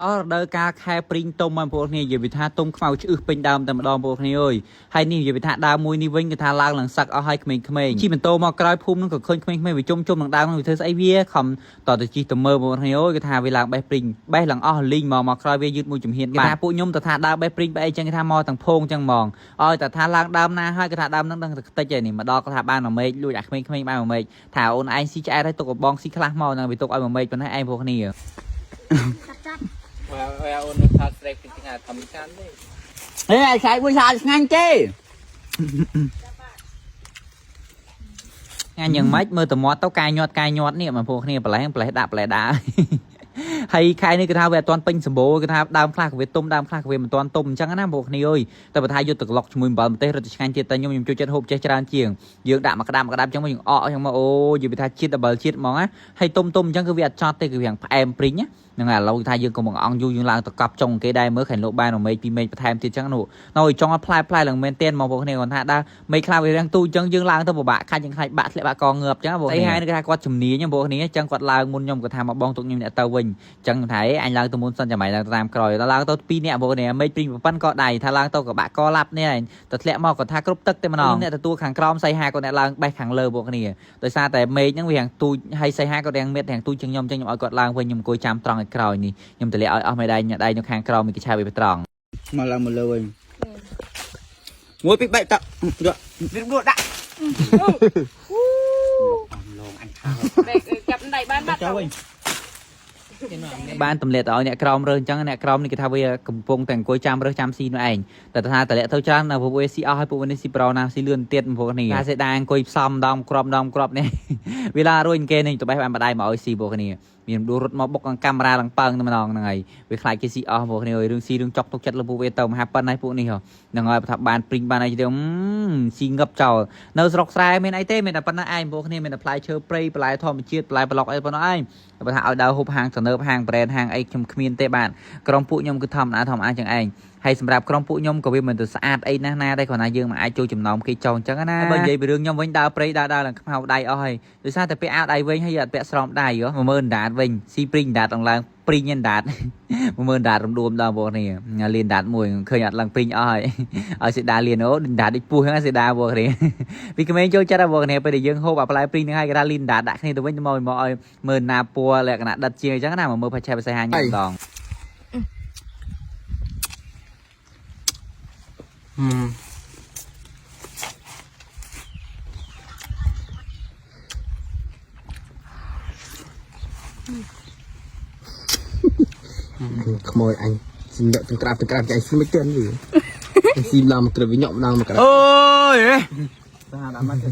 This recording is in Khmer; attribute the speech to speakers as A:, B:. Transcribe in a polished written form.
A: អស់រដូវកាលខែព្រីងទុំបងប្អូនគ្នានិយាយពីថាទុំខ្មៅឆ្អឹះពេញដើមតែម្ដងបងប្អូនគ្នាអើយហើយនេះនិយាយពីថាដើមមួយនេះវិញគឺថាឡើងឡើងសឹកអស់ហើយក្មេងៗជិះម៉ូតូមកក្រោយភូមិហ្នឹងក៏ឃើញក្មេងៗវាជុំជុំនឹងដើមហ្នឹងវាធ្វើស្អីវាខំតទៅជិះទៅមើលបងប្អូនគ្នាអើយគឺថាវាឡើងបេះព្រីងបេះឡើងអស់លីងមកមកក្រោយវាយឺតមួយជំហានបាទថាពួកខ្ញុំទៅថាដើមបេះព្រីងបេះអីចឹងគេថាមកទាំងភងចឹងហ្មងឲ្យតែថាឡើងដើមណាហើយគេថាដើមហ្នឹងដឹងតែខ្ទេចហើយនេះមកដល់គាត់ថាបានមួយមេឃលួចអាក្មេងៗបានមួយមេឃថាអូនឯងស៊ីឆ្អែតហើយទុកកបងស៊ីខ្លះមកហ្នឹងវាទុកឲ្យមួយមេឃប៉ុណ្ណេះឯងបងប្អូនគ្នា
B: មកឲ្យអូននៅថាស្រែកពីថ្ងៃធម្មតាទេ
C: ហេអាឆៃមួយឆាឆ្ងាញ់ទេ
A: ញ៉ាំយ៉ាងម៉េចមើលតមាត់ទៅកាយញាត់កាយញាត់នេះបងប្អូនគ្នាប្រឡែងប្រឡេះដាក់ប្រឡេះដាក់ ហើយខែនេះគឺថាវាអត់ទាន់ពេញសម្បូរគឺថាដើមខ្លះក៏វាទុំដើមខ្លះក៏វាមិនទាន់ទុំអញ្ចឹងណាបងប្អូនគ្នាអើយតែបើថាយកទៅក្លុកជាមួយអំបិលម្ទេសរត់ទៅឆ្ងាញ់ទៀតតែខ្ញុំចូលចិត្តហូបចេះច្រើនជាងយើងដាក់មកក្តាប់មកក្តាប់អញ្ចឹងមកយើងអកអញ្ចឹងមកអូយនិយាយថាជាតិអំបិលជាតិហ្មងណាហើយទុំទុំអញ្ចឹងគឺវាអត់ចត់ទេគឺវាផ្អែមព្រីងណាហ្នឹងហើយឥឡូវថាយើងកុំបង្អង់យូរយើងឡើងទៅកប់ចុងគេដែរមើលខែលោកបានមួយមេឃពីរមេឃបន្ថែមទៀតអញ្ចឹងនោះនៅចុងឲ្យផ្លែផ្លែឡើងមែនទែនមកបងប្អូនគ្នាគាត់ថាដើរ មេខ្លះវារាំងទូអញ្ចឹងយើងឡើងទៅពិបាកខាច់យើងខ្លាចបាក់ធ្លាក់បាក់កងើបអញ្ចឹងបងស្អីហើយគេថាគាត់ជំនាញបងប្អូនគ្នាអញ្ចឹងគាត់ឡើងមុនខ្ញុំគាត់ថាមកបងទុកខ្ញុំអ្នកទៅវិញអញ្ចឹងថាអញឡើងទៅមុនសិនចាំឯងឡើងតាមក្រោយដល់ឡើងទៅ2នាក់បងប្អូនគ្នាមេឃព្រីងប្រប៉ិនក៏ដៃថាឡើងទៅក៏បាក់កឡាប់នេះឯងទៅធ្លាក់មកគាត់ថាគ្រប់ទឹកតែម្ដងអ្នកទទួលខាងក្រោមសៃហាគាត់អ្នកឡើងបេះខាងលើបងប្អូនគ្នាដោយសារតែមេឃហ្នឹងវារាំងទូចហើយសៃហាគាត់រាំងមេតរាំងទូចជាងខ្ញុំអញ្ចឹងខ្ញុំឲ្យគាត់ឡើងវិញខ្ញុំអង្គុយចាំត្រង់ឲ្យក្រោយនេះខ្ញុំទម្លាក់ឲ្យអស់មេដៃដៃនៅខាងក្រោមមីកឆាវាត្រង់
C: មកឡើងមកលើវិញមួយពីរបីតយកវារដាក់
D: បែកចាប់ដៃបានបាត់
C: ចូលវិញ
A: បានទម្លាក់ទៅឲ្យអ្នកក្រមរើសអញ្ចឹងអ្នកក្រមនេះគេថាវាកំពុងតែអង្គុយចាំរើសចាំស៊ីនោះឯងតែថាតម្លាក់ទៅច្រើននៅពួកវាស៊ីអស់ហើយពួកវានេះស៊ីប្រណាស៊ីលឿនទៀតពួកនេះថាសេដាអង្គុយផ្សំដមក្របដមក្របនេះ វេលារួចគេនេះទៅបេះបានបដៃមកឲ្យស៊ីពួកគ្នាមានដួលរត់មកបុកនឹងកាមេរ៉ាឡើងប៉ើងតែម្ដងហ្នឹងហើយវាខ្លាចគេស៊ីអស់ពួកគ្នារឿងស៊ីរឿងចុកទុកចិត្តលើពួកវាទៅមហាប៉ិនហើយពួកនេះហ្នឹងហើយបើថាបានព្រីងបានអីទៀតស៊ីងឹបចោលនៅស្រុកស្រែមានអីទេមានតែប៉ុណ្ណឹងឯងពួកគ្នាមានតែផ្លែឈើព្រៃផ្លែធម្មជាតិផ្លែប្លុកអីប៉ុណ្ណោះឯង បើថាឲ្យដើរហូបហាងទំនើបហាងប្រេនហាងអីខ្ញុំគ្មានទេបាទក្រុមពួកខ្ញុំគឺធម្មតាធម្មតាចឹងឯងហើយសម្រាប់ក្រុមពួកខ្ញុំក៏វាមិនទៅស្អាតអីណាស់ណាដែរគ្រាន់តែយើងមិនអាចចូលចំណោមគេចោលអញ្ចឹងណាបើនិយាយពីរឿងខ្ញុំវិញដើរព្រៃដើរដើរឡើងខ្មៅដៃអស់ហើយដោយសារតែពាក់អាវដៃវិញហើយអត់ពាក់ស្រោមដៃហ៎10000ដាតវិញស៊ីព្រីងដាតឡើងឡើងព្រីងដាត10000ដាតរំដួមដល់បងនេះលៀនដាតមួយឃើញអត់ឡើងព្រីងអស់ហើយឲ្យសេដាលៀនអូដាតដូចពោះហ្នឹងសេដាបងនេះពីក្មេងចូលចិត្តបងនេះពេលដែលយើងហូបអាផ្លែព្រីងហ្នឹងហើយគេថាលៀនដាតដាក់គ្នាទៅវិញទៅមកមកឲ្យ មើលណាពណ៌លក្ខណៈដិតជាងអញ្ចឹងណាមកមើលផាឆេបសេហាញ៉ាំម្ដង
E: ខ្មោចអញស៊ីដាក់ទាំងក្រាបទាំងក្រាបចៃស៊ីមិនទៀតវាស៊ីម្ដងមកក្រឹបវាញាក់ម្ដងមកក្រឹប
C: អូយ
E: តាដាក់មកទេ